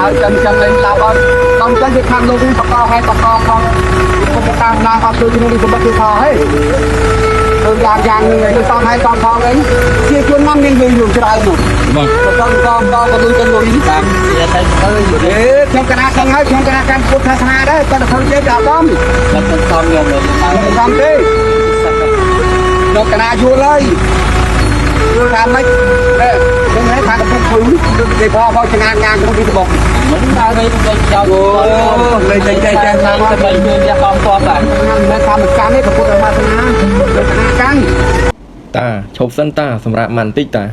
ដើរចឹងចឹងលេងឡាប់អត់ដល់ចឹងគេខាងលោកនេះបកឲ្យបកផងគុំតាមណាអត់ជួយជំនួយសម្បត្តិគេថហេទៅយ៉ាងយ៉ាងទៅតឲ្យតផងអីជាជនមកមានលុយយូរច្រើននោះ បាទ កងកងកងក៏លុយទៅលុយ តាមជាតែទៅ អេខ្ញុំកណាដឹងហើយខ្ញុំកណាកាន់ពុទ្ធសាសនាដែរតែទៅចេះតែអត់សម តែទៅសំយកមក មិនសមទេខ្ញុំកណាយល់ហើយយល់ថាម៉េចទេខ្ញុំហេថាកំពុងធ្វើគេផងផងឆ្ងានងានក្នុងទីត្បុក មិនដើរទៅទៅចោល អូលេងចេះចេះចេះ តាមទៅបីយើងយកកំតបដែរ មិនមែនថាមិនកាន់ទេពុទ្ធសាសនាលោកកណាកាន់ តាឈប់សិនតាសម្រាប់មិនបន្តិចតា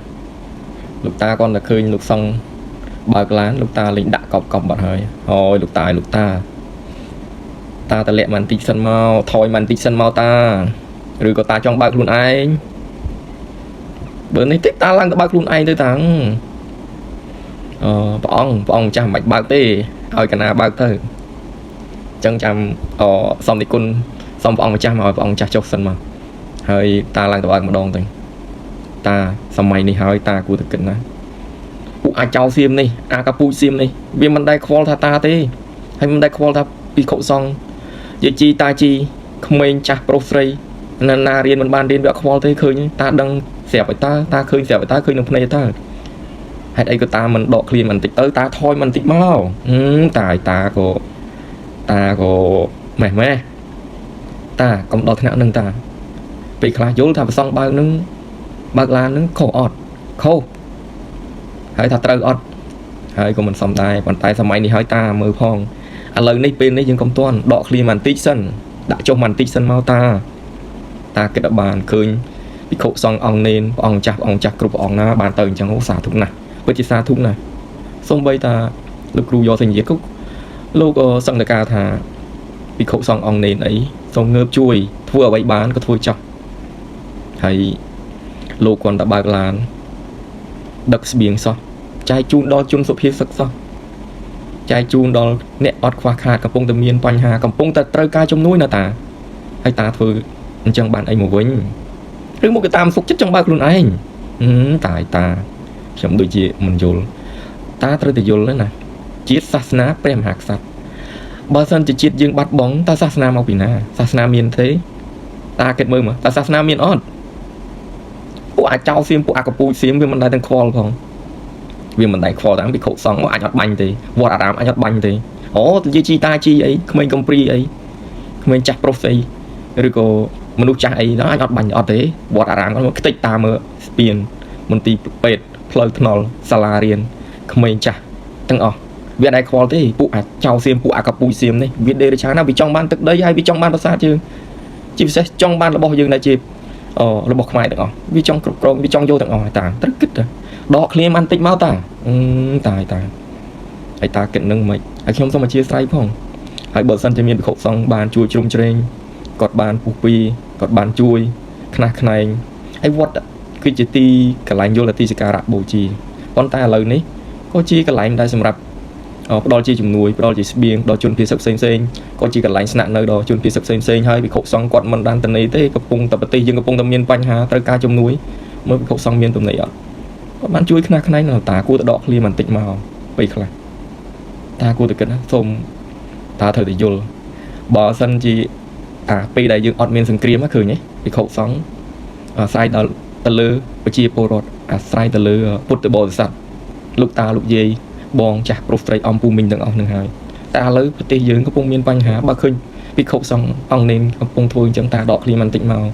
លោកតាគាត់តែឃើញលោកសង្ឃបើកឡានលោកតាលេងដាក់កប់កប់បាត់ហើយអូយលោកតាអើយលោកតាតាតលាក់មិនបន្តិចសិនមកថយមិនបន្តិចសិនមកតាឬក៏តាចង់បើកខ្លួនឯងបើនេះតិចតាឡើងទៅបើកខ្លួនឯងទៅតាអឺព្រះអង្គព្រះអង្គម្ចាស់មិនបាច់បើកទេឲ្យកណាបើកទៅអញ្ចឹងចាំអសំនិគុណសំព្រះអង្គម្ចាស់មកឲ្យព្រះអង្គម្ចាស់ចុះសិនមក ហើយតាឡើងទៅបើកម្ដងទៅតាសម័យនេះហើយតាគួរតែគិតណាពួកអាចចោលសៀមនេះអាកពូជសៀមនេះវាមិនដែលខ្វល់ថាតាទេហើយមិនដែលខ្វល់ថាភិក្ខុសង្ឃយាយជីតាជីក្មេងចាស់ប្រុសស្រីណាណារៀនមិនបានរៀនវាអត់ខ្វល់ទេឃើញទេតាដឹងស្រាប់ឲ្យតាតាឃើញស្រាប់ឲ្យតាឃើញនឹងភ្នែកឲ្យតាហេតុអីក៏តាមិនដកឃ្លានបន្តិចទៅតាថយបន្តិចមកហឹមតាឲ្យតាក៏តាក៏ម៉េះម៉េះតាកុំដល់ថ្នាក់នឹងតា ពេលខ្លះយល់ថាប្រសងបើកនឹងបើកឡាននឹងខុសអត់ខុសហើយថាត្រូវអត់ហើយក៏មិនសមដែរប៉ុន្តែសម័យនេះហើយតាមើលផងឥឡូវនេះពេលនេះយើងកុំទាន់ដកឃ្លាបន្តិចសិនដាក់ចុះបន្តិចសិនមកតាតាគិតឲ្យបានឃើញភិក្ខុសង្ឃអង្គនេនព្រះអង្គចាស់ព្រះអង្គចាស់គ្រប់ព្រះអង្គណាបានទៅអញ្ចឹងអូសាធុណាស់ពិតជាសាធុណាស់សូម្បីតាលោកគ្រូយកសញ្ញាក៏លោកក៏សង្ឃកាថាភិក្ខុសង្ឃអង្គនេនអីសូមងើបជួយធ្វើអ្វីបានក៏ធ្វើចោះ ហើយលោកគាត់តែបើកឡានដឹកស្បៀងសោះចែកជូនដល់ជនសុភាសិតសោះចែកជូនដល់អ្នកអត់ខ្វះខាតកំពុងតែមានបញ្ហាកំពុងតែត្រូវការជំនួយណាតាហើយតាធ្វើអញ្ចឹងបានអីមកវិញឬមកគេតាមសុខចិត្តចង់បើកខ្លួនឯងហឹមតាយតាខ្ញុំដូចជាមិនយល់តាត្រូវតែយល់ណាជាតិសាសនាព្រះមហាក្សត្របើសិនជាជាតិយើងបាត់បង់តើសាសនាមកពីណាសាសនាមានទេតាគិតមើលមកតើសាសនាមានអត់ ពួកអាចចោលសៀមពួកអាកពូជសៀមវាមិនដែលទាំងខ្វល់ផងវាមិនដែលខ្វល់តាមភិក្ខុសង្ឃមកអាចអត់បាញ់ទេវត្តអារាមអាចអត់បាញ់ទេអូនិយាយជីតាជីអីក្មេងកំព្រីអីក្មេងចាស់ប្រុសស្អីឬក៏មនុស្សចាស់អីហ្នឹងអាចអត់បាញ់អត់ទេវត្តអារាមគាត់មកខ្ទេចតាមមើលស្ពានមន្ទីរពេទ្យផ្លូវថ្នល់សាលារៀនក្មេងចាស់ទាំងអស់វាអត់ដែលខ្វល់ទេពួកអាចចោលសៀមពួកអាកពូជសៀមនេះវាដេរឆាណាវាចង់បានទឹកដីហើយវាចង់បានប្រាសាទយើងជាពិសេសចង់បានរបស់យើងដែលជា អរបស់ខ្មែរទាំងអស់វាចង់គ្រប់គ្រងវាចង់យកទាំងអស់ហើយតាត្រូវគិតតាដកឃ្លាបានតិចមកតាអឺតាយតាហើយតាគិតនឹងមិនហើយខ្ញុំសូមអធិស្ឋានផងហើយបើសិនជាមានភិក្ខុសង្ឃបានជួយជ្រោមជ្រែងគាត់បានពុះពីគាត់បានជួយខ្នះខ្នែងហើយវត្តគឺជាទីកន្លែងយល់ទីសក្ការៈបូជាប៉ុន្តែឥឡូវនេះក៏ជាកន្លែងដែលសម្រាប់ផ្ដល់ជាជំនួយផ្ដល់ជាស្បៀងដល់ជនភៀសឹកផ្សេងផ្សេង ក៏ជាកន្លែងស្នាក់នៅដល់ជនភៀសឹកផ្សេងផ្សេងៗហើយភិក្ខុសង្ឃគាត់មិនបានតនីទេកំពុងតែប្រទេសយើងកំពុងតែមានបញ្ហាត្រូវការជំនួយមើលភិក្ខុសង្ឃមានទំនេរអត់គាត់បានជួយខ្នះខ្នែងដល់តាគួរតែដកឃ្លាបន្តិចមកពេលខ្លះតាគួរតែគិតណាសូមតាត្រូវតែយល់បើសិនជាអាពេលដែលយើងអត់មានសង្គ្រាមណាឃើញទេភិក្ខុសង្ឃអាស្រ័យដល់ទៅលើប្រជាពលរដ្ឋអាស្រ័យទៅលើពុទ្ធបរិស័ទលោកតាលោកយាយបងចាស់ប្រុសស្រីអំពូមីងទាំងអស់នឹងហើយ តែឥឡូវប្រទេសយើងកំពុងមានបញ្ហាបើឃើញភិក្ខុសង្ឃអង្គនេនកំពុងធ្វើអញ្ចឹងតាដកឃ្លាបន្តិចមក